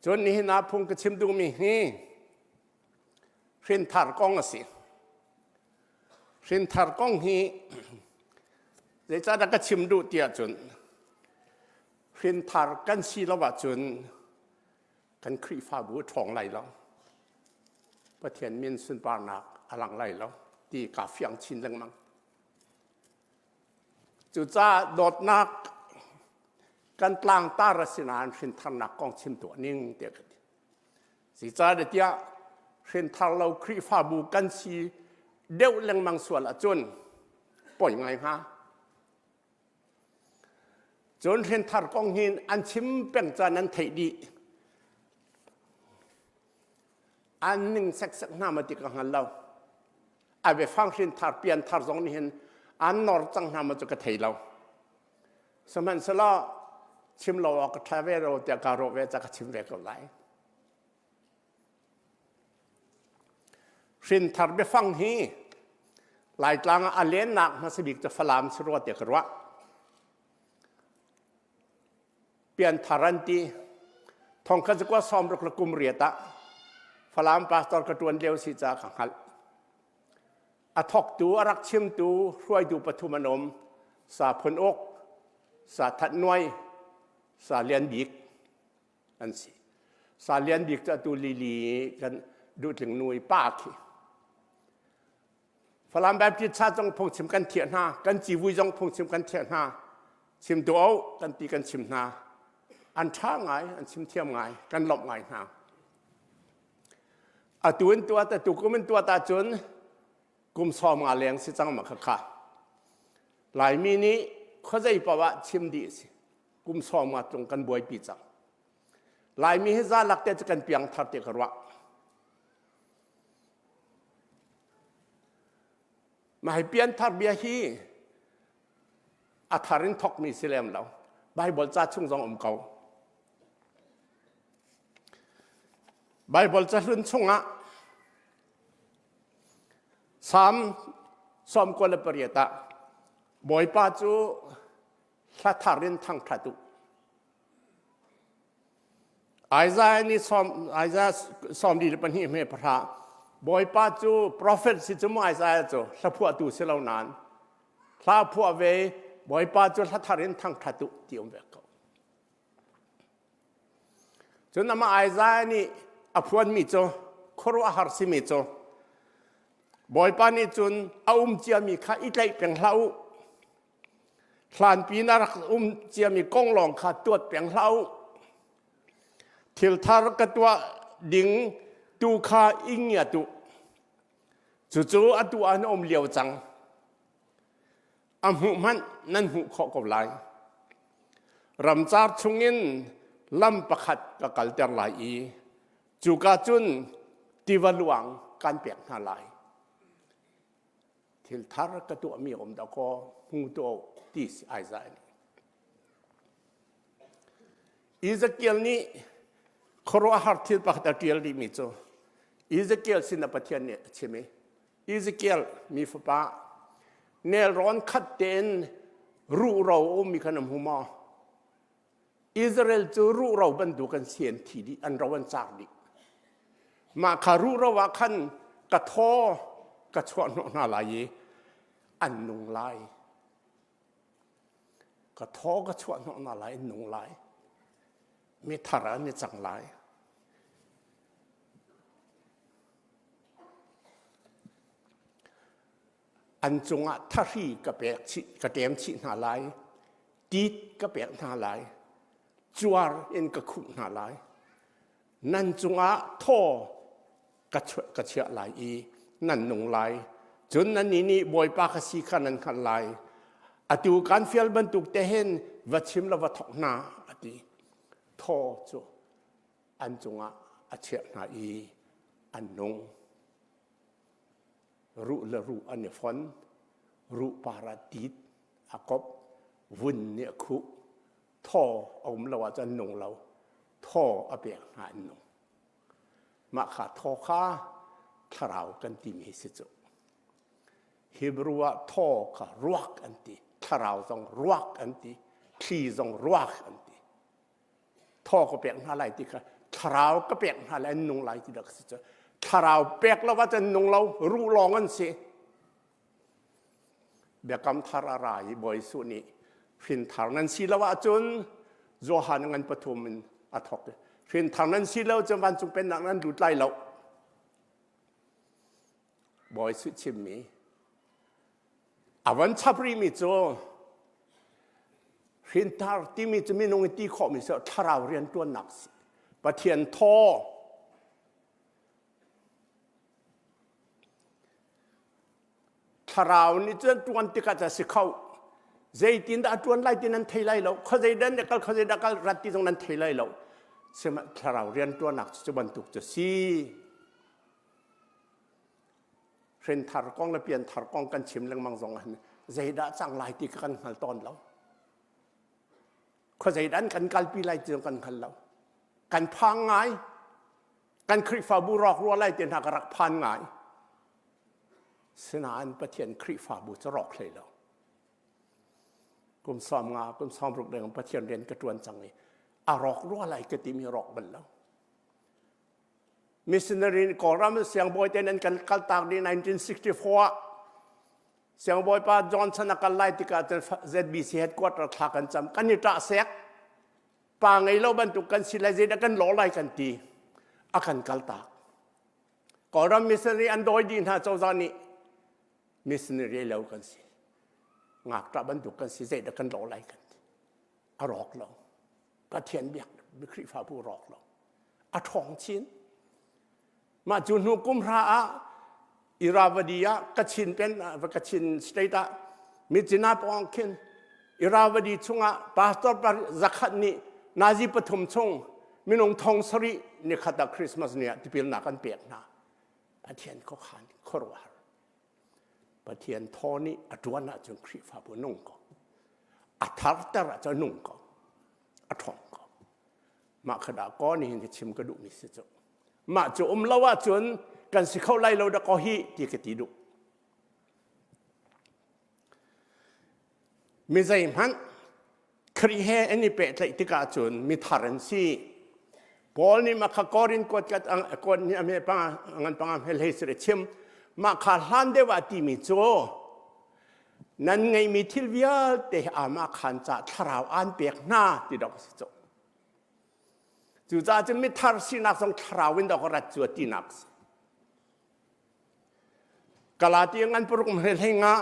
Cun nihin ah phung ka chim duhmi hi hrinthar kong a si. Hrinthar kong hi zeicahdah ka chim duh tiah cun hrinthar kan si lo ahcun kan Khrihfabu a ṭhawng lai lo. Pathian min sunparnak a lang lai lo ti kaa fiang chin lengmang. Cucaah dawtnak kan tlangtar a si nain hrintharnak kong chim tuah ning tiah ka ti. Zeicahtiah hrinthar lo Khrihfabu kan si deuh lengmang sual ahcun poi ngai hnga. Cun hrinthar kong hin an chim peng caan an theih dih. An ning seksek hna ma ti ka hngal lo. A biafang hrinthar pianthar zong nih hin an nor cang hna ma cu ka thei lo. Sihmanhsehlaw chim lo awk ka ṭha ve ro tiah kaa ruah ve ca ka chim ve ko lai. Hrinthar biafang hi Laitlang ah a lennak hmasa bik cu Falam si rua tiah ka ruah. Pianthar an ti. Thongkhat zakua sawmruk le kum riat ah Falam pastor ka ṭuan lio si caah ka hngalh. A thawktu, a rak chimtu, hruaitu pathum an um. Sa Phun Uk, Sa That Nuai, Sa Lian Bik an si. Sa Lian Bik cu atu lili kan duhtling nu i pa khi. Falam Baptist cha zong phungchim kan thiah hna, kan civui zong phungchim kan thiah hna. Chim tu o kan ti kan chim hna. An ṭha ngai, an chim thiam ngai, kan lawmh ngai hna. Atu in tuah atu kum in tuah ta cun kum 50 leng si cang ma kha kha. Laimi nih khuazei paoh ah chim dih a si. Kum 50 tlung kan buaipi cang. Laimi hi za lak te cu kan piang thar ti ka ruah. Mah hi pianthar bia hi a thar in thawkmi si lem lo. Bible ca chung zong um ko. Bible cahlun chungah Salm 98 ah Bawipa cu hla thar in thangṭhat u. Isaiah nih sawm Isaiah 42 hme pahra Bawipa cu prophet si cu mu Isaiah cu hla phuahtu si lo nain hla phuah ve Bawipa cu hla thar in thangṭhat u ti um ve ko. Cun amah Isaiah nih a phuanmi cu khuaruahhar simi cu Bawipa nih cun a um ciami kha i tlaih peng hlah u. Hlanpi na rak um ciami kong lawng kha tuat peng hlah u. Thil thar ka tuah ding tu kha i ngiat u. Cucu atu ah na um lio cang. A hmuh hmanh nan hmuh khawh ko lai. Ramcar chungin lam pakhat ka kalter lai i cuka cun tiva luang kan pek hna lai. Thil thar ka tuahmi um dah kaw hmu tuah ti si Isaiah nih. Ezekiel nih khuaruahhar thil pakhat a ṭial rihmi cu Ezekiel sin ah Pathian nih a chim i Ezekiel mi fapa nelrawn khat tein ruhro a ummi kha na hmu maw? Israel cu ruhro bantuk an si an thi dih an ro an car dih. Mah kha ruhro ah khan ka thaw ka chuah hnawh hna lai i an nung lai. Ka thaw ka chuah hnawh hna lai an nung lai. Mi thar an i cang lai. An cungah thahri ka pek chih, ka ṭem chih hna lai, tit ka pek hna lai, cuar in ka khuh hna lai. Nan cungah thaw ka, ka chiah lai i nan nung lai. Cun nannih nih Bawipa ka si kha nan hngalh lai. Atu kan fial bantuk te hin va chim la va thawk hna, a ti. Thaw cu an cungah a chiah hna i an nung. Ruh le ruh an i fon, ruh par ah tit a kop, vun nih a khuh, thaw a um lo ahcun an nung lo, thaw a pek hna an nung. Mah kha thaw kha thlarau kan timi si cu. Hebrew ah thaw kha ruak an ti, thlarau zong ruak an ti, thli zong ruak an ti. Thaw ka pek hna lai ti kha thlarau ka pek hna lai an nung lai ti dak si cu. Thlarau pek lo ah cun nung lo ruh lawng an si. Biakam thar a ra i Bawi Jesuh nih hrinthar nan si lo ahcun Johan ngan pathum in a thawk. Hrinthar nan si lo cun vancung pennak nan lut lai lo. Bawi Jesuh chimmi a van chap rihmi cu hrinthar timi cu minung i ti khawhmi si thlarau rianṭuannak si. Pathian thaw Thlarau nih cun ṭuan tikah cu a si kho. Zeitindah a ṭuan lai ti nan thei lai lo. Khuazei dah nan kal, khuazei dah kal rat ti zong nan thei lai lo. Sihmanhsehlaw thlarau rianṭuannak cu cu bantuk cu a si. Hrinthar kong le pianthar kong kan chim lengmang zong ah hin zeidah cang lai ti kha kan hngal tawn lo. Khuazei dah an kan kalpi lai ti zong kan hngal lo. Kan phang ngai. Kan Khrihfabu rawk rua lai ti hna ka rak phan ngai. Sinain Pathian Khrihfabu cu rawk hlei lo. Kum sawm nga, kum sawm ruk deng Pathian rian ka ṭuan cang i a rawk rua lai ka timi rawk bal lo. Missionary Kawlram siangbawi te nan kan kaltak dih 1964 ah siangbawipa Johnson a kal lai tikah cun ZBC headquarter thla kan cam kan i ṭah sek pa ngei lo bantuk kan si lai zeidah kan lawh lai kan ti a kan kaltak Kawlram missionary an dawi dih hna cozah nih missionary lo kan si. Ngakṭah bantuk kan si zeidah kan lawh lai kan ti. A rawk lo. Pathian biak Khrihfabu rawk lo. A ṭhawng chin. Mah cu hnu kum hra ah Irrawaddy ah Kachin pen Kachin state ah Myitkyina pawng khin Irrawaddy chungah pastor zakhat nih nazi pathum chung minung thong sarih nikhat ah Christmas ni ah tipilnak an pek hna. Pathian khuakhan khuaruahhar. Pathian thaw nih a ṭuan ahcun Khrihfabu nung ko. A tharter ahcun nung ko. A ṭhawng ko. Mah kha dah kaw nihin hi chim ka duhmi si cu. Mah cu um lo ahcun kan si kho lai lo dah kaw hi ti ka ti duh. Mi zeihmanh Khrih he an i pehtlaih tikah cun mithar an si. Paul nih mah kha Korin kuat kat kuat nih a me panga ngan panga he hlei sir chim mah kha hlan deuh ah timi cu nan ngeihmi thil vialte hi amah khan ca thlarau an pek hna ti dok si cu. Cucaah cun mithar sinak zong thlarau in dok rat cu tinak si. Galati ngan paruk hme hlei nga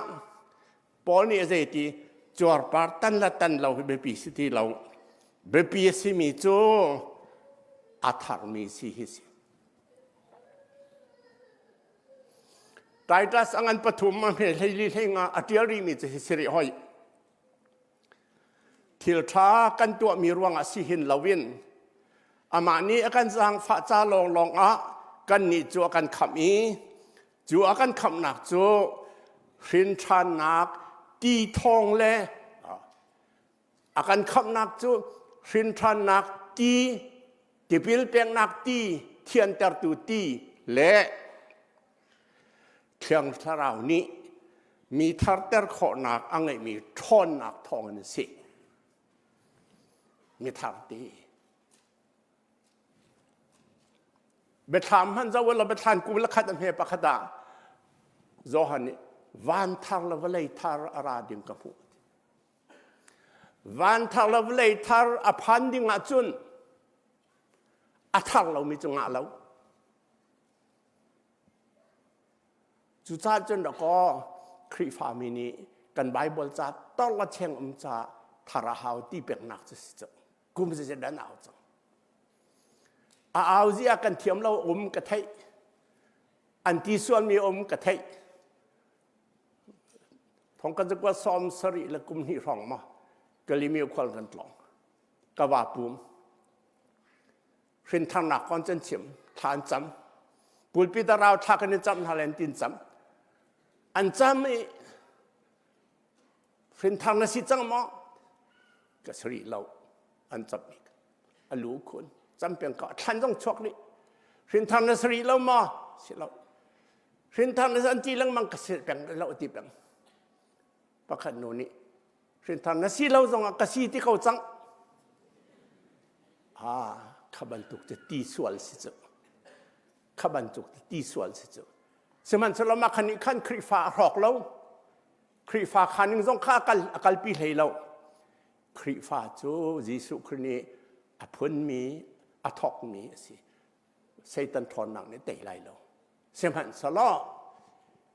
Paul nih a zei ti cuarpar tan le tan lo hi biapi si ti lo biapi a simi cu a tharmi si hi si Titus a ngan pathum a hme hlei li hlei nga a ṭial rihmi cu hi si rih hoi Thil ṭha kan tuahmi ruangah si hin loin amah nih a kan zaangfah ca lawnglawng ah kannih cu a kan khamh i cu a kan khamhnak cu hrinṭhannak ti thawng le a kan khamhnak cu hrinṭhannak ti tipil peknak ti thiantertu ti le Thiang Thlarau nih mi tharter khawhnak a ngeihmi ṭhawnnak thawngin a si. Mi thar ti. Biathlam hman zoh la biathlan kum la khat a hme pakhat ah Johan nih van thar le vawlei thar a ra ding ka hmuh. Van thar le vawlei thar a phan ding ahcun a thar lomi cu ngah lo. Cucaah cun dakaw Khrihfami nih kan Baibal ca tor la cheng um ca thar a hau ti peknak cu si cu. Kum zeizat dan au cang. A au zia kan thiam lo um ka theih. An ti sualmi um ka theih. Thong kan zakua sawm sarih le kum hnih hrawng ma Kalimi khual kan tlawng. Ka va pum. Hrintharnak kon can chim thla an cam pulpit a rau thla kan i cam hna len tin cam an cam i hrinthar na si cang maw ka si rih lo an cam i a lu khun cam peng ka thlan zong chuak rih hrinthar na si rih lo maw si lo hrinthar na an ti lengmang ka si peng lo ti peng pakhat nu nih hrinthar na si lo zongah ka si ti ko cang. Ah, kha bantuk cu ti sual si cu. Kha bantuk cu ti sual si cu. Sihmanhsehlaw mah khan nih khan Khrihfa a hrawk lo. Khrihfa khaning zong kha a kal a kalpi hlei lo. Khrihfa cu Jesuh Khrih nih a phunmi, a thawkmi a si. Satan ṭhawnnak nih tei lai lo. Sihmanhsehlaw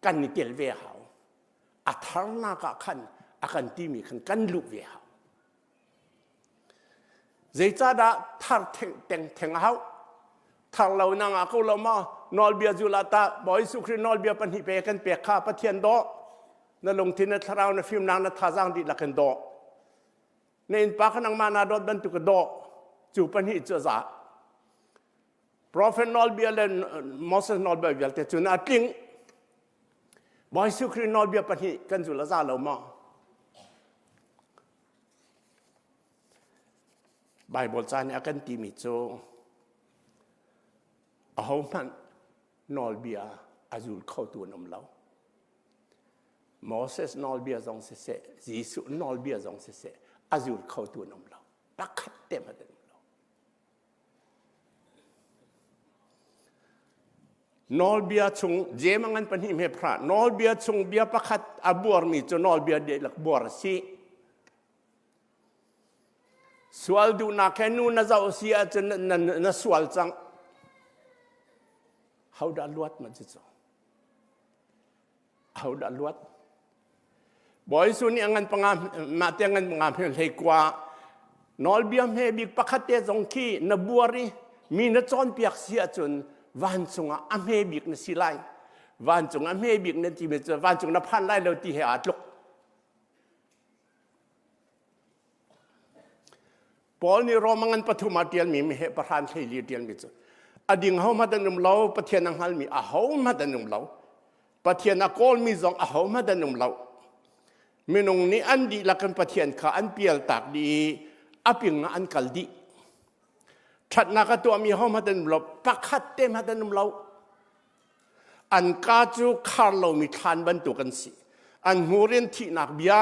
kan i tel ve hau. A tharnak ah khan a kan timi khan kan luh ve hau. Zeicahdah thar theng teng theng a hau? Thar lo na ngah ko lo maw? Nawlbia zul ah tah Bawi Jesuh Khrih nawlbia pahnih pe kan pek kha Pathian dawh. Na lungthin na thlarau na fimnak na thazaang dihlak in dawh. Na innpa kha nangmah naa dawt bantuk in dawh. Cu pahnih cu a za. Prophet nawlbia le Moses nawlbia vialte cu na tling. Bawi Jesuh Khrih nawlbia pahnih kan zul a za lo maw? Baibal ca nih a kan timi cu ahohmanh nawlbia a zul khotu an um lo. Moses nawlbia zong siseh, Jesuh nawlbia zong siseh, a zul khotu an um lo. Pakhat te hmanh an um lo. Nawlbia chung Jeim a ngan pahnih hme phra nawlbia chung bia pakhat a buarmi cu nawlbia dihlak buar a si. Sual duhnak he nu na zoh si ahcun na, na, na sual cang. Hodah luat ma cu cu? Ahodah luat? Bawi Jesuh nih a ngan panga mah te ngan panga hme hlei kua nawlbia hme bik pakhat te zong khi na buar i mi na cawnpiak si ahcun vancung ah a hme bik na si lai. Vancung a hme bik na ti mi cu vancung na phan lai lo ti he aa tluk. Paul nih Roma ngan pathum ah ṭialmi mi he pahran hleili a ṭialmi cu a ding hohmanh an um lo Pathian a hngalmi ahohmanh an um lo Pathian a kawlmi zong ahohmanh an um lo minung nih an dihlak in Pathian kha an pialtak dih i a ping ah an kal dih ṭhatnak a tuahmi hohmanh an um lo pakhat te hmanh an um lo an ka cu khar lomi thlan bantuk an si an hmur in thihnak bia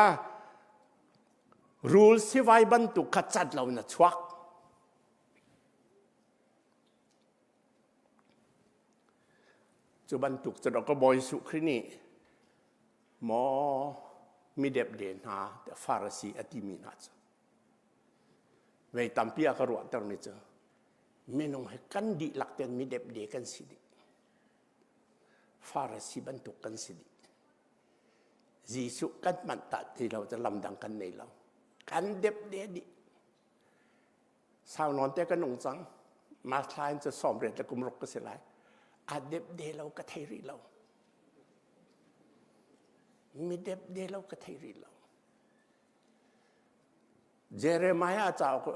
Rul sivai bantuk kha cat lo na chuak. Cu bantuk cu ka Bawi Jesuh Khrih nih maw mi depde hna Farasi a timi hna cu vei tampi a ka ruahtermi cu minung he kan dihlak ten mi depde kan si dih. Farasi bantuk kan si dih. Jesuh kan manh ta ti lo cu lamdang kan nei lo. Kan depde dih. Sau nawn te ka nung cang. Ma thla in cu sawm riat le kum ruk ka si lai. A depde lo ka thei rih lo. Mi depde lo ka thei rih lo. Jeremiah cauk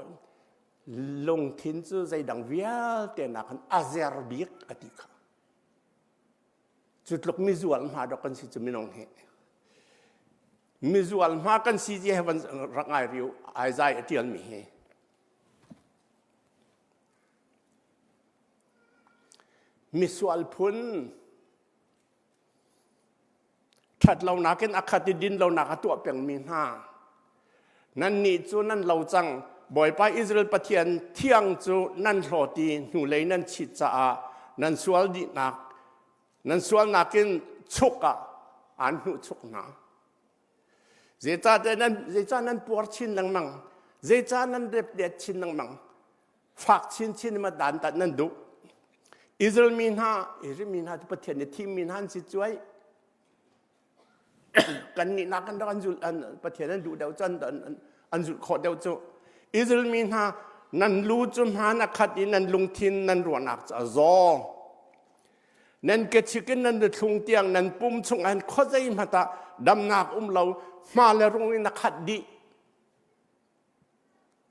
lungthin cu zeidang vialte nakin a zer bik a ti kha. Cu tluk mizual hma dok kan si cu minung hi. Mizual hma kan si ti he van rak ngai riu Isaiah a tialmi hi. Misual phun ṭhat lonak in a khat i din lonak a tuah pengmi hna nannih cu nan lo cang Bawipa Israel Pathian thiang cu nan hlawt i hnulei nan chit caah nan sual dihnak nan sualnak in chuk ah aan hnuhchuk hna zeicahtiah nan zeicah nan puar chin lengmang zeicah nan repdet chin lengmang fak chinchin ma dantat nan duh Israel mi hna Israel mi hna cu Pathian nih thimmi hna an si cuai kan nih nak kan rak an zul an Pathian an duh deuh cu an an zulh khawh deuh cu Israel mi hna nan lu cu hmaan a khat i nan lungthin nan ruahnak cu a zaw nan kechik in nan thlung tiang nan pum chung an khuazei hmanh ah damnak um lo hma le rung in a khat dih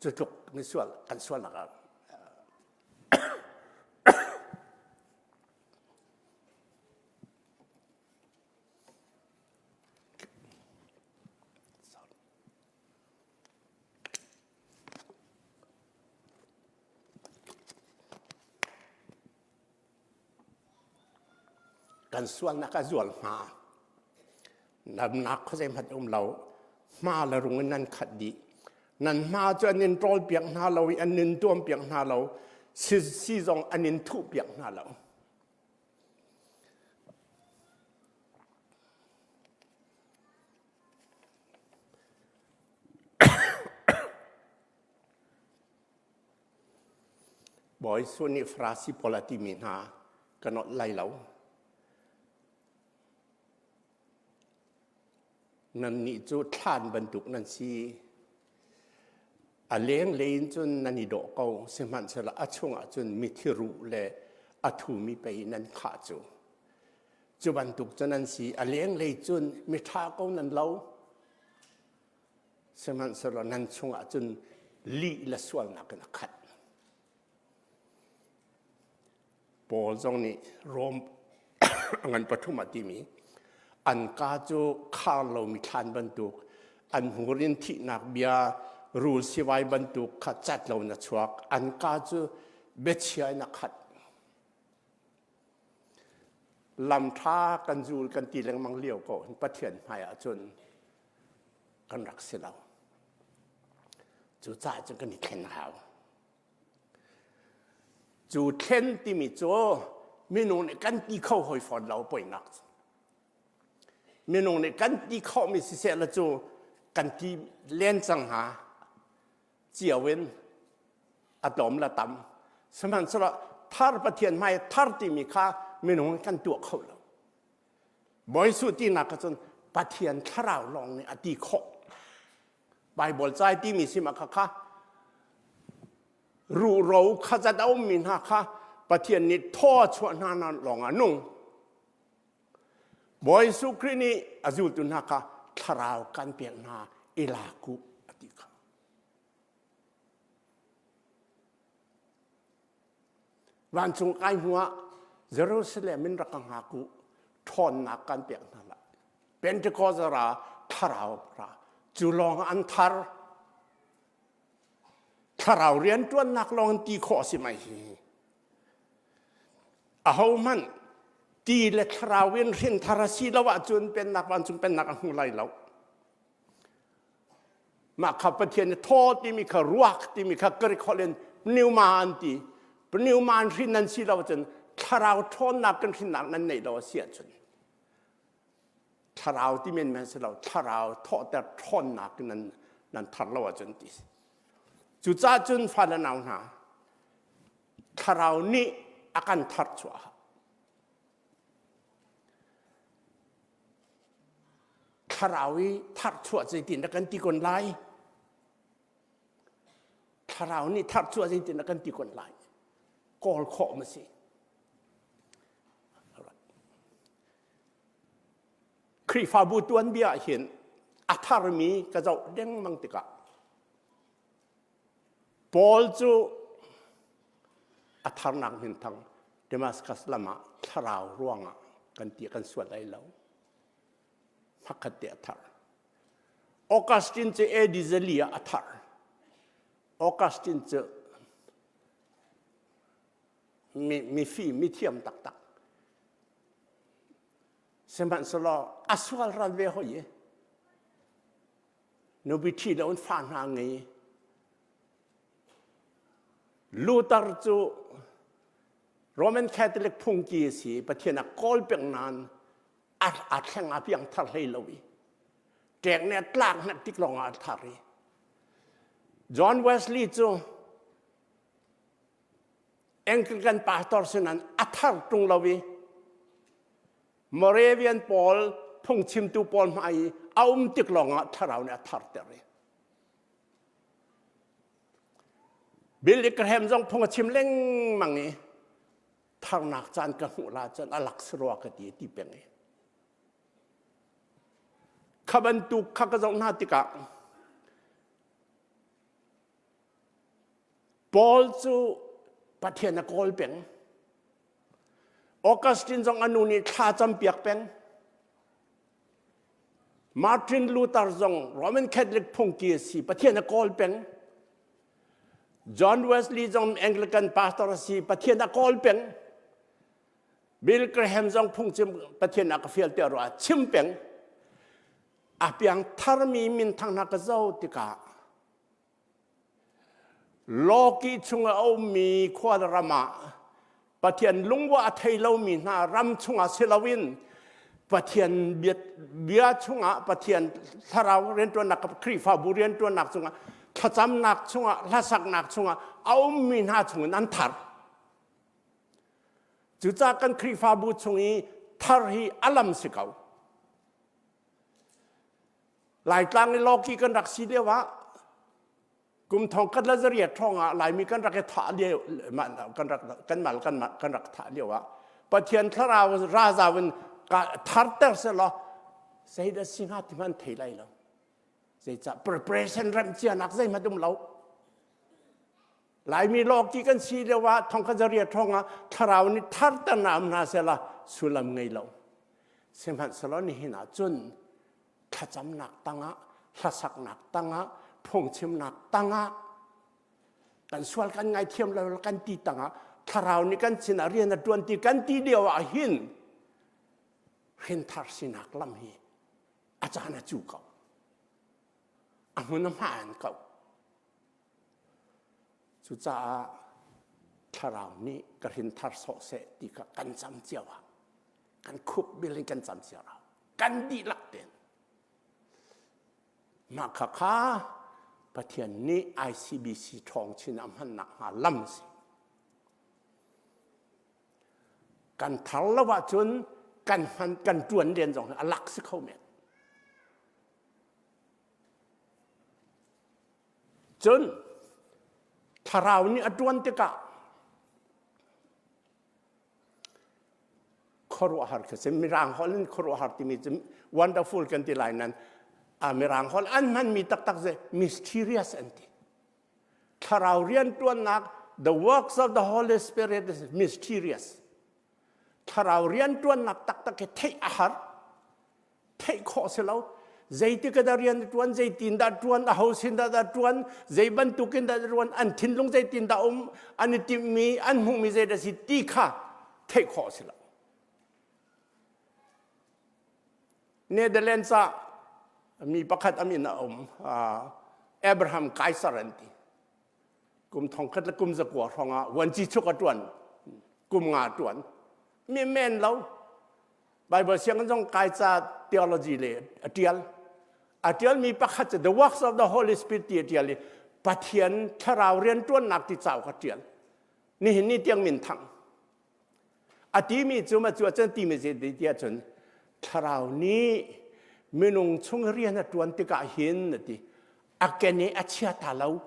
Cu tluk misual kan sualnak ah Kan sualnak a zual hnga. Namnak khuazei hmanh um lo. Hma le rung in nan khat dih. Nan hma cu an in ṭawlpiak hna lo i an in tuampiak hna lo, si zong an in thuhpiak hna lo. Bawi Jesuh nih Farasi pawl a timi hna ka nolh lai lo. Nannih cu thlan bantuk nan si. A lenglei in cun nan i dawh ko, sihmanhsehlaw a chungah cun mithi ruh le a thumi pei nan khah cu. Cu bantuk cu nan si. A lenglei cun miṭha ko nan lo. Sihmanhsehlaw nan chungah cun lih le sualnak in a khat. Paul zong nih Rom a ngan pathum ah timi an ka cu khar lomi thlan bantuk an hmur in thihnak bia rul sivai bantuk kha cat lo na chuak an ka cu biachia in a khat lam ṭha kan zul kan ti lengmang lio ko Pathian hmai ah cun kan rak si lo cucaah cun kan i thlen hau Cu thlen timi cu minung nih kan ti kho hoi fawn lo poinak. Minung nih kan ti khawhmi siseh la cu kan ti len cang hnga cio in a tlawm la tam. Sihmanhsehlaw thar Pathian hmai thar timi kha minung kan tuah kho lo. Bawi Jesuh tinak kha cun Pathian thlarau lawng nih a ti khawh. Baibal cai timi si ma kha kha ruhro khazat a ummi hna kha Pathian nih thaw a chuah hna na lawng ah nung. Bawi Jesuh Khrih nih a zultu hna kha thlarau kan pek hna i lak u a ti kha. Vancung kai hnuah Jerusalem in rak ka hngak u ṭhawnnak kan pek hna lai. Pentecost ra thlarau ra cu lawng an thar. Thlarau rianṭuannak lawng in ti khawh a si mai hi. Ahohmanh ti le thlarau in hrinthar a si lo ahcun pennak vancung pennak a hmu lai lo. Mah kha Pathian nih thaw timi kha ruak timi kha Greek holh in pneuma an ti. Pneuma an hrin nan si lo ahcun thlarau ṭhawnnak kan hrinnak nan neih lo a si ahcun thlarau ti menmen si lo thlarau thawhter ṭhawnnak nan nan thar lo ahcun ti. Cucaah cun fale nau hna thlarau nih a kan tharchuah. Thlarau i tharchuah zeitin dah kan ti kon lai? Thlarau nih tharchuah zeitin dah kan ti kon lai? Kawl khawh ma si. Khrihfabu tuanbia ah hin a tharmi ka zoh dengmang tikah Paul cu a tharnak minthang Damascus lam ah thlarau ruangah kan ti kan sual lai lo. Hmakhat te a thar. Augustine cu AD zali ah a thar. Augustine cu mi, mifim, mithiam taktak. Sihmanhsehlaw a sual ral ve hoi i nupi ṭhi lo in fa hna ngei. Luther cu Roman Catholic phungki a si Pathian a kawl peng nain a thleng a piang thar hlei lo i ṭek nih a tlak hnek tik lawng ah a thar i John Wesley cu Anglican pastor sinan a thar ṭung lo i Moravian pawl phungchimtu pawl hmai i a um tik lawngah thlarau nih a tharter i Billy Graham zong phung a chim lengmang i tharnak caan ka hmuh la cun a lak si rua ka ti ti peng i kha bantuk kha ka zoh hna tikah Paul cu Pathian a kawl peng Augustine zong a nu nih thla campiak peng Martin Luther zong Roman Catholic phungki a si Pathian a kawl peng John Wesley zong Anglican pastor a si Pathian a kawl peng Bill Graham zong phungchim Pathian a ka fial tiah ruah chim peng a piang tharmi minthang hna ka zo tikah. Lawki chung a ummi khua le ram ah Pathian lungwa a thei lomi hna ram chungah si loin Pathian bia, bia chungah Pathian thlarau rianṭuannak Khrihfabu rianṭuannak chungah thlacamnak chungah hlasaknak chungah a ummi hna chungin an thar. Cucaah kan Khrihfabu chung i thar hi a lam si ko. Laitlang i lawki kan rak si lio ah kum thong khat le zariat ṭhawng ah Laimi kan rak i thah lio kan rak kan mal kan kan rak thah lio ah Pathian thlarau razau in tharter selaw zeidah si hnga ti hmanh thei lai lo. Zeicah preparation remh cianak zeihmanh um lo. Laimi lawki kan si lio ah thongkhat zariat ṭhawng ah thlarau nih tharter na um hna sela sullam ngei lo. Sihmanhsehlaw nihin ah cun thlacamnak tangah hlasaknak tangah phungchimnak tangah kan sual kan ngaithiam lo kan ti tangah thlarau nih kan sinah rian a ṭuan ti kan ti lio ah hin hrinthar sinak lam hi a caan a cu ko a hmun a hmaan ko cucaah thlarau nih ka hrinthar sawh seh ti kha kan cam cio ah kan khup bil in kan cam cio ah kan dihlak ten mah kha kha Pathian nih ICBC ṭhawng chin a hmannak hnga lam si kan thar lo ahcun kan hman kan ṭuan rian zong a lak si kho men cun thlarau nih a ṭuan tikah khuaruahhar khi si mirang holh in khuaruahhar timi cu wonderful kan ti lai nan a mirang holh an hmanmi taktak cu mysterious an ti thlarau riantuannak the works of the holy spirit is mysterious thlarau riantuannak taktak hi theih a har theih khawh si lo zeitik dah rian ṭuan zeitin dah ṭuan aho sin dah dah ṭuan zei bantukin dah ṭuan an thinlung zeitin dah um an i timhmi an hmuhmi zei dah si ti kha theih khawh si lo Netherlands ah mi pakhat a min a um Abraham Kaiser an ti kum thongkhat le kum zakua hrawng ah vuanci chuk a ṭuan kum nga ṭuan mi men lo Bible sianginn zong kai ca theology le a ṭial. A ṭialmi pakhat cu The Works of the Holy Spirit ti a ṭial i Pathian thlarau rianṭuannak ti cauk a ṭial. Nihin ni tiang min thang. A timi cu ma cu ahcun timi zei ti ahcun thlarau nih minung chung rian a ṭuan tikah hin a ti a ken i a chia ta lo.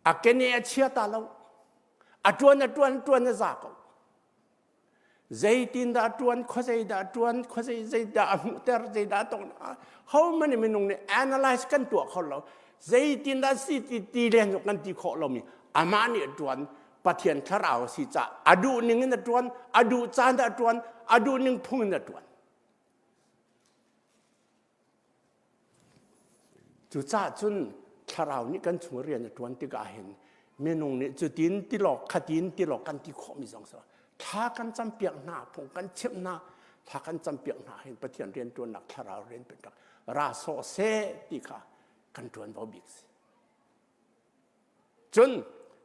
A kene a chia ta lo. A ṭuan a ṭuan ṭuan a za ko. Zeitin dah a ṭuan, khuazei dah a ṭuan, khuazei zeidah a hmuhter, zeidah a tong. Ho many minung nih analyze kan tuah kho lo. Zeitin dah si ti ti len kan ti khawh lomi amah nih a ṭuan Pathian thlarau a si caah a duh ning in a ṭuan, a duh caan a ṭuan, a duh ning phung in a ṭuan. Cucaah cun thlarau nih kan chung rian a ṭuan tikah hin minung nih cutin tilawk khatin tilawk kan ti khawhmi zong si thla kan campiak hna phung kan chimh hna thla kan campiak hna hin Pathian rian ṭuannak thlarau rian ṭuannak ra sawh seh ti kha kan ṭuanvo bik si. Cun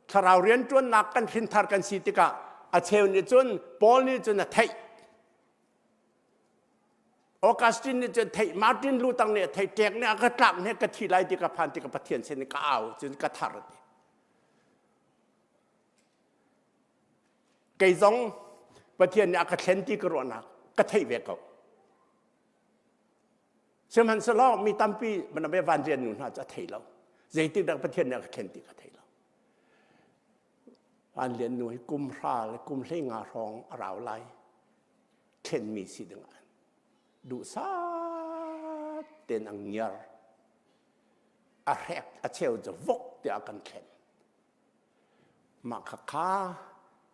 thlarau rian ṭuannak kan hrinthar kan si tikah a cheu nih cun Paul nih cun a theih Augustine nih cun theih Martin Luther nih a theih ṭek nih a ka tlak nih ka thi lai ti ka phan ti ka Pathian sin ka au cun ka thar ti. Kei zong Pathian nih a ka thlen ti ka ruahnak ka theih ve ko. Sihmanhsehlaw mi tampi manabe van rian nu hna cu a thei lo. Zeitik dah Pathian nih a ka thlen ti ka thei lo. Van lian nu hi kum hra le kum hlei nga hrawng a rau lai. Thlenmi si ding ah duhsah tein a ngiar. A hrek a cheu cu vok tiah kan thlen. Mah kha kha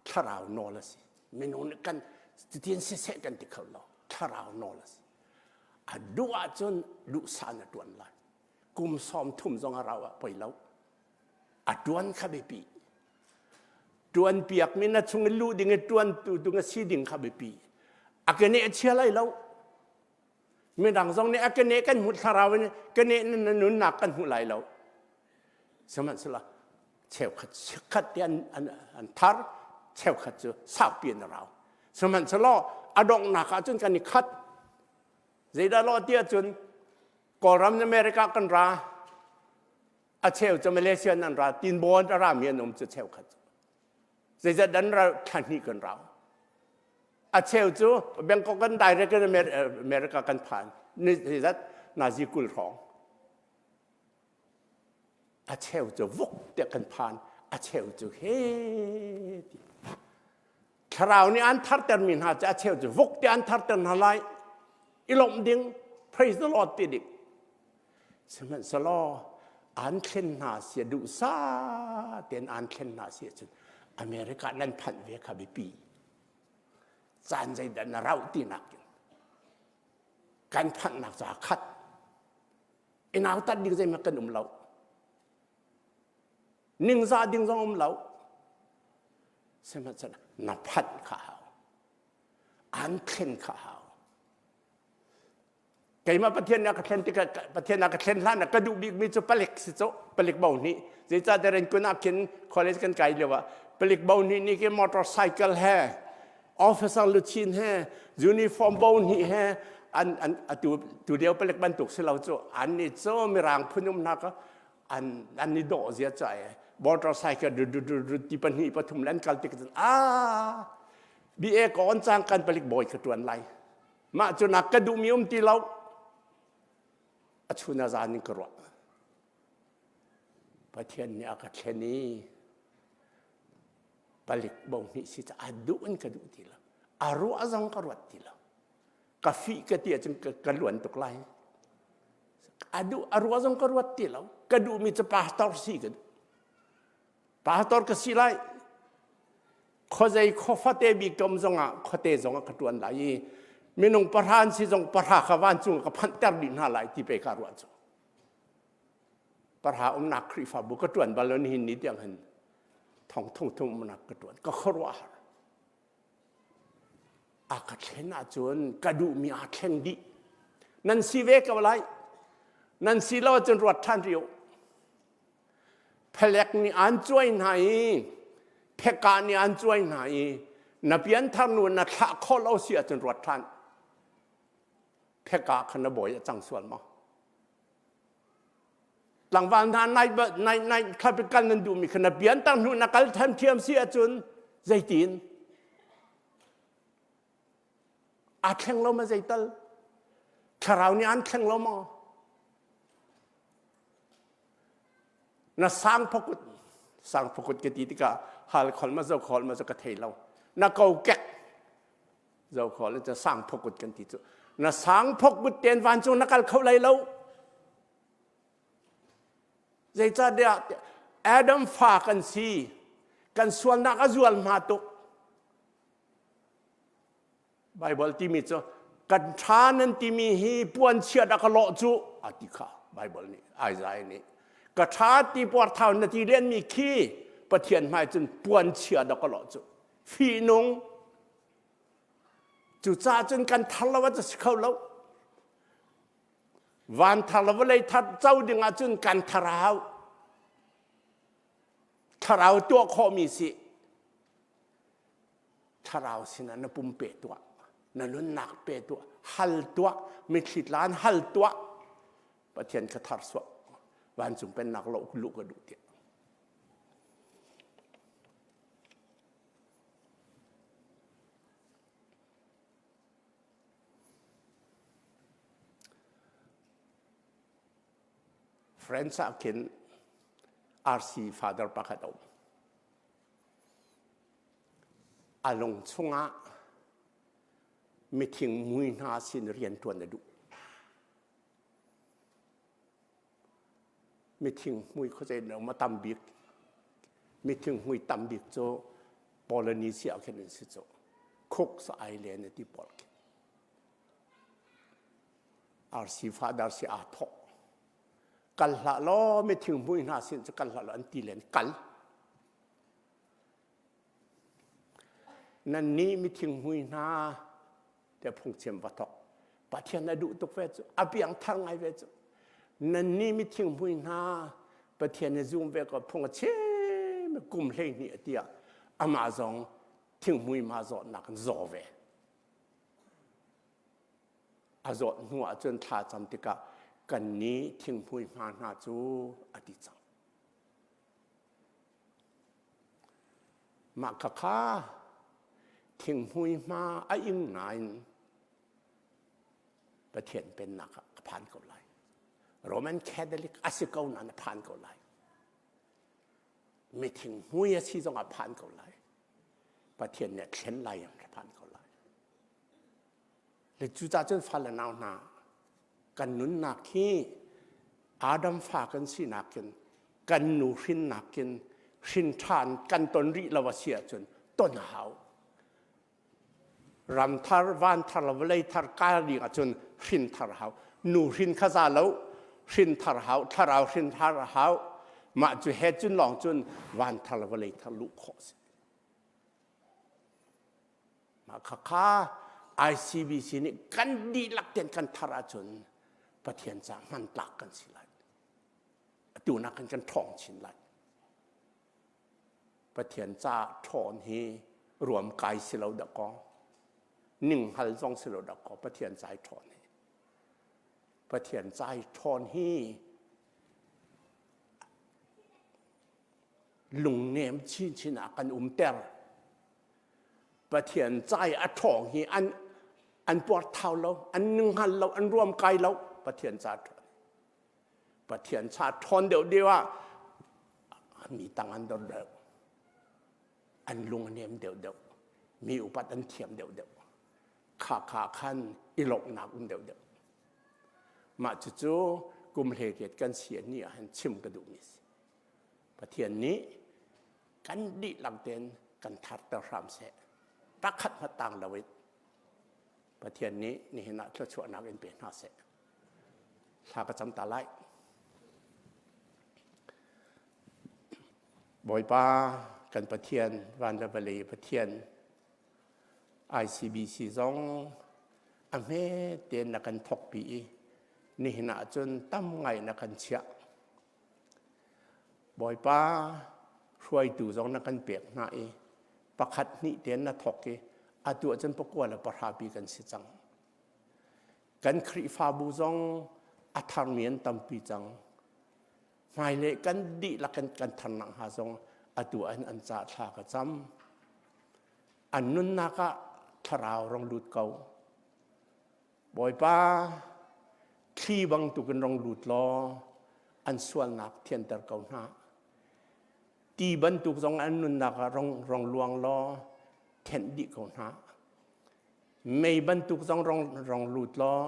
thlarau nawl a si. Minung nih kan cutin siseh kan ti kho lo. Thlarau nawl a si. A duh ahcun duhsah na ṭuan lai. Kum sawm thum zong a rau ah poi lo. A ṭuan kha biapi. Ṭuanpiakmi na chung i luh ding i ṭuantu ding a si ding kha biapi. A keneh a chia lai lo. Midang zong nih a kene kan hmuh thlarau in kene na nunnak kan hmu lai lo. Sihmanhsehlaw cheukhat chikkhat te an, an, an thar, cheukhat cu saupi an rau. Sihmanhsehlaw a donghnak ahcun kan i khat. Zeidah lo ti ahcun Kawlram America kan ra, a cheu cu Malaysia nan ra, tinbawn a rami an um cu cheukhat cu. Zeizat dan ra thla hnih kan rau. A cheu cu Bangkok kan direct in America kan phan. Ni zeizat nazi 20 hrawng. A cheu cu vuk te kan phan. A cheu cu he ti. Thlarau nih an thartermi hna cu a cheu cu vuk te an tharter hna lai. I lawmh ding, praise the Lord ti ding. Sihmanhsehlaw an thlen hna sia duhsah tein an thlen hna si ahcun America nan phanh ve kha biapi. Caan zeidah na rauh tinak in kan phanhnak ca khat. I nautat ding zeihmanh kan um lo. Ningzah ding zong um lo. Sihmanhsehlaw na phanh kha hau. An thlen kha hau. Keimah Pathian nih a ka thlen tikah Pathian a ka thlen hlan ah ka duh bikmi cu palik si cu palik bo nih zeicahtiah Rangoon ah khin college kan kai lio ah palik bo nih nih khi motorcycle he officer luchin he uniform bo nih he an an atu tu lio palik bantuk si lo cu an nih cu mirang phun um hna ka an an i dawh zia ca e motorcycle du du du du ti pahnih pathum le an kal tik cun a BA ka on cang kan palik bawi ka tuan lai Mah cu nak ka duhmi um ti lo. A chun a zan in ka ruah. Pathian nih a ka thlen i palik bo hnih si ca a duh in ka duh ti lo. A ruah zong ka ruat ti lo. Ka fih ka ti ahcun ka luan tuk lai. A duh a ruah zong ka ruat ti lo. Ka duhmi cu pastor si ka duh. Pastor ka si lai. Khuazei khuafate bik ka um zongah khuate zongah ka ṭuan lai i minung pahra an si zong pahra kha vancung ka phanhter dih hna lai ti pe ka ruah cu. Pahra umnak Khrihfabu ka ṭuan bal lo nihin ni tiang hin thong thong thum umnak ka ṭuan ka khuaruahhar. A ka thlen ahcun ka duhmi aa thleng dih. Nan si ve ko lai. Nan si lo ahcun ruat ṭhan rih u. Phalek nih an cuai hna i phekah nih an cuai hna i na pianthar nu na thlah khawh lo si ahcun ruat ṭhan. Phekah kha na bawi a cang sual maw? Tlangval hna nai nai nai kal nan duhmi kha na pianthar hnu na kal than thiam si ahcun zeitin? Aa thleng lo ma zeital? Thlarau nih an thleng lo maw? Na sangphakut sangphakut ka ti tikah hal khol ma zo khol ma zo ka thei lo. Na kokek zo khol cu sangphakut kan ti cu. Na sangphakut ten vancung na kal kho lai lo. Zeicahtiah Adam fa kan si. Kan sualnak a zual hma tuk. Baibal timi cu kan ṭha nan timi hi puanchia dah ka lawh cu a ti kha Baibal nih Isaiah nih ka ṭha ti puarthau na ti lenmi khi Pathian hmai cun puanchia dah ka lawh cu fihnung cucaah cun kan thar lo ah si kho lo van thar le vawlei thar co ding ahcun kan thar a hau thlarau tuah khawhmi si Thlarau sinah na pum pe tuah, na nunnak pe tuah, hal tuah, mitthli tlan hal tuah. Pathian kha thar suah. Vancung pennak lo luh ka duh tiah. France ah khin RC father pakhat a um. A lung chungah mithing mui hna sin rianṭuan a duh. Mithing hmui khuazei na um a tam bik. Mithing hmui tam bik cu Polynesia khin an si cu. Cooks Island a ti pawl khi. RC father si aa thawk. Kal hlah law mithing hmui hna sin cu kal hlah law an ti len kal. Nannih mithing hmui hna tiah phungchim va thawk. Pathian a duh tuk ve cu a piang thar ngai ve cu nan ni mi thinghmui hna Pathian na zum ve ko phung a chim kum 12 a tiah amah zong thinghmui ma zawtnak in zaw ve a zawt hnu ah cun thla cam tikah kan ni thinghmui hma hna cu a ti cang Mah khakha thinghmui hma a ing nain Pathian pennak ah a phan ko lai. Roman Catholic a si ko nain a phan ko lai. Mi thinghmui a si zong a phan ko lai. Pathian nih a thlen lai a phan ko lai. Le cucaah cun fale nau hna kan nunnak hi Adam fa kan sinak in kan nu hrinnak in hrin ṭhan kan ton rih lo a si ahcun ton a hau. Ram thar, van thar le vawlei thar kai ding ahcun hrin thar hau. Nu hrin kha za lo, hrin thar hau, thlarau hrin thar hau. Mah cu he cun lawng cun van thar le vawlei thar luh khawh a si. Mah khakha ICBC nih kan dihlak ten kan thar ahcun Pathian ca hmantlak kan si lai. Atu nak in kan ṭhawng chin lai. Pathian ca ṭhawn hi ruam kai si lo dah kaw, ninghngal zong si lo dah kaw Pathian ca i ṭhawn hi. Pathian ca i ṭhawn hi lungnem chinchin ah kan umter. Pathian ca i a ṭhawng hi an an puarthau lo, an ninghngal lo, an ruamkai lo. Pathian ca ṭhawn. Pathian ca ṭhawn deuh deuh ah mi tang an dor deuh. An lung a nem deuh deuh. Mi upat an thiam deuh deuh. Kha kha khan i lawmhnak um deuh deuh. Mah cucu kum 18 kan si ni ah hin chim ka duhmi si. Pathian nih kan dihlak tein kan tharter hram seh. Pakhat hmanh tang loin Pathian nih nihin ah thluachuahnak in pe hna seh. Thla ka cam ta lai. Bawipa kan Pathian, van le vawlei Pathian, ICBC zong a hme tein na kan thawkpi i nihin ah cun tam ngai na kan chiah. Bawipa hruaitu zong na kan pek hna i pakhat hnih tein na thawk i atu ahcun pakua le pahra pi kan si cang. Kan Khrihfabu zong a tharmi an tampi cang. Hmailei kan dihlak in kan thar nakhnga zong atu an an ca thla ka cam. An nunnak ah thlarau rong lut ko. Bawipa, thli bangtukin rong lut law an sualnak thianter ko hna. Ti bantuk zong an nunnak ah rong, rong luang law thenh dih ko hna. Mei bantuk zong rong, rong lut law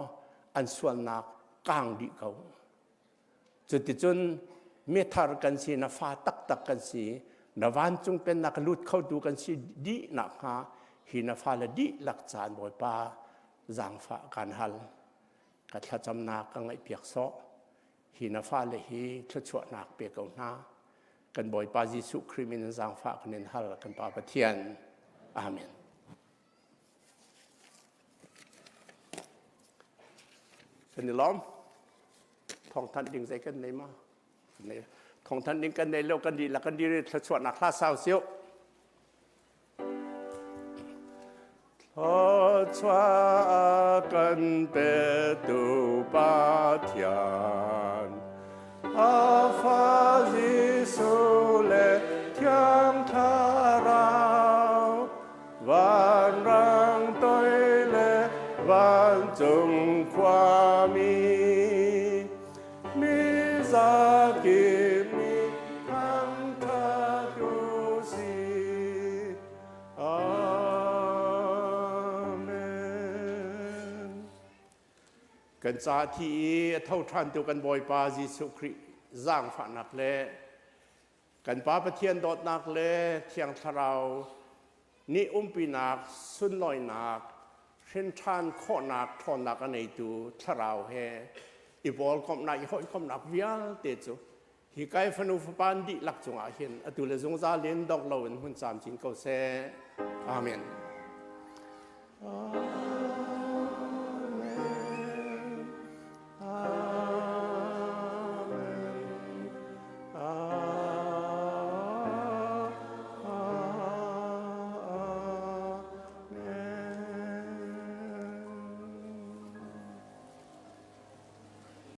an sualnak kaang dih ko. Cuticun mithar kan si, na fa taktak kan si, na vancung pennak lut khotu kan si dih nakhnga hi na fale dihlak caan Bawipa zaangfah kan hal. Ka thlacamnak ka ngaihpiak sawh. Hi na fale hi thluachuahnak pe ko hna. Kan Bawipa Jesuh Khrih min in zaangfah kan in hal kan Pa Pathian. Amen. Kan i lawm. Thawngthanh ding zei kan nei ma? Thawngthanh ding kan nei lo kan dihlak kan dir i thluachuahnak hla sau siu. Thluachuah kan petu Pathian, a fa Jesuh le Thiang Thlarau, vanrang toi le vancung khuami, mi zakip nih thangṭhat u sih. Amen. Kan ca thi i a tho ṭhantu kan Bawipa Jesuh Khrih zaangfahnak le kan Pa Pathian dawtnak le Thiang Thlarau nih umpinak, sunlawinak, hrinṭhan khawhnak ṭhawnnak a neitu Thlarau he i bawlkomhnak, i hawikomhnak vialte cu hi kai fanu fapa an dihlak cungah hin atu le zungzal in dong loin hmun camcin ko seh. Amen.